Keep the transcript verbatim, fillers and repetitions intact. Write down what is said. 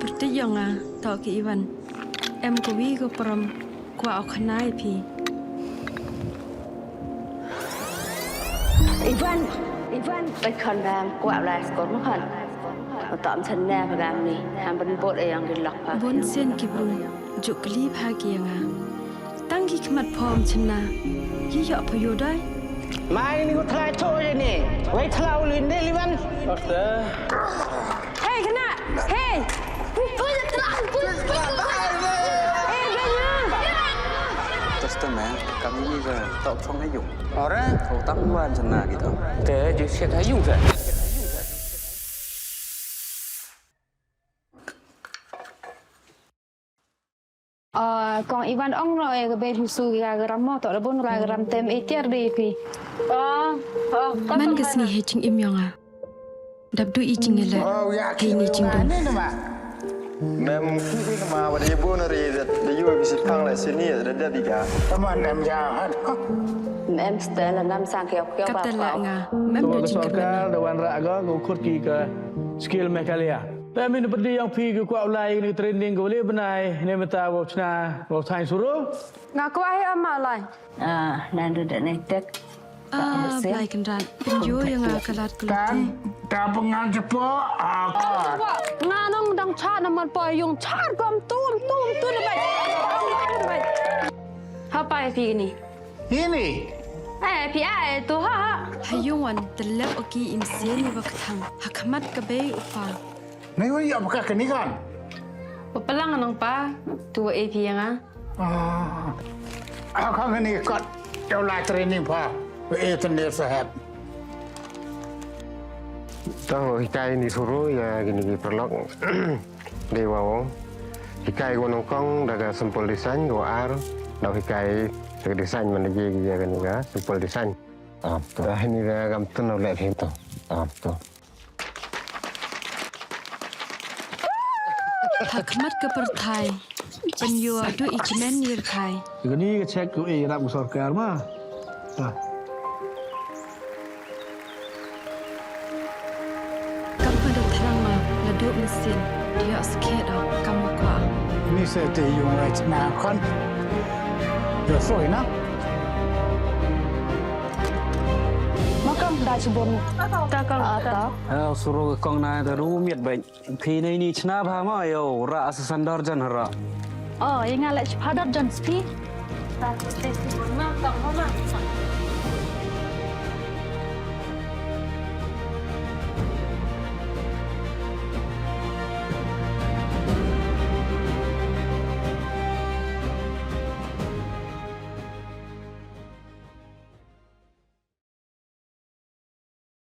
Pyrthei ïa nga, to ki Ivan. Em kawi ka prom, kwah u khana ïa phi. Ivan! Ivan! Bai khon bam, kwah lai skor ma khon. Uta am chan na pha gam ni, ham ban bot ayang di lok pha. Bun sien ki bru, juk kli pha ki ïa nga. Tang ki khmat pom chin na, ki ïoh pha ïoh dai. Mai ni ko thlai tho ye ni, wei thlai u lin de liwan. Hey, kena! Hey! Hey, kena! Testament, kami ni ka tok chong ayu. Ora, utang wan sana gitu. Te, ju siat ayu sa. Ah, kong Ivan ong no e ka bei hisu ga gram mo to da bun ga gram tem e tiar de pi. Ah, ah, man ka sngi he ching im yong a. Dap du i ching ele. Oh, ya ki ni ching dun. Mem ki ma wa de bun ri de yu bi si pang le sini de de bi ga. Come on, em ya. Mem stel nam sang ke ok. Kata la nga. Mem du ching ke sorkar da wan ra ga ko khut ki ka skill Meghalaya. Te min pyrdi ïa phi ki kwah u lai ni training ko le bnai ne mynta wa chna wa thain suru. Nga kwah hi ama lai. Ah, nan du da ne tek. Ah, Blai Kynrad. Pynjur ïa nga ka lad ka lute. Ta pyngan jepo. Ah, ka. Nga nong dang cha na man pa yung cha gam tum tum tum bai. Ha pai phi ni. Ini. Eh, phi ai tu ha. Ha yung wan telep oki im sien wa ka thang. Ha khmat ka bei u pa. Nai wan ïa baka kani kan. Wa palang nong pa, tu wa e phi ïa nga. Ah. Aka ngani kat ïa u lai training pa. Wa e tender sahab. To hikai ni suru ïa kini ki paralok. Dei wa ong. Hikai ko nongkong da ka simple design ko ar. Da hikai da ka design man da ji ïa kani ka simple design. Ah, to. Da hini da kam tun le him to. Ah, to. Ha khmat ka pyrthai. Pynïoh du i kmen nir khai. Ka ni ka check ko e rap ka sorkar ma. Ta. Kam pada thrang ma la duk mesin. Dia skhet kam ma kwah. Ni se te yung lai chna khon. Yo soi na. Makam da chibon. Ta kong. Ah, ta. Ah, suru kong na da ru miet bai. Phi nei ni chna bha ma yo ra asa sandar jan ra. Oh, inga lech phadar jan spi.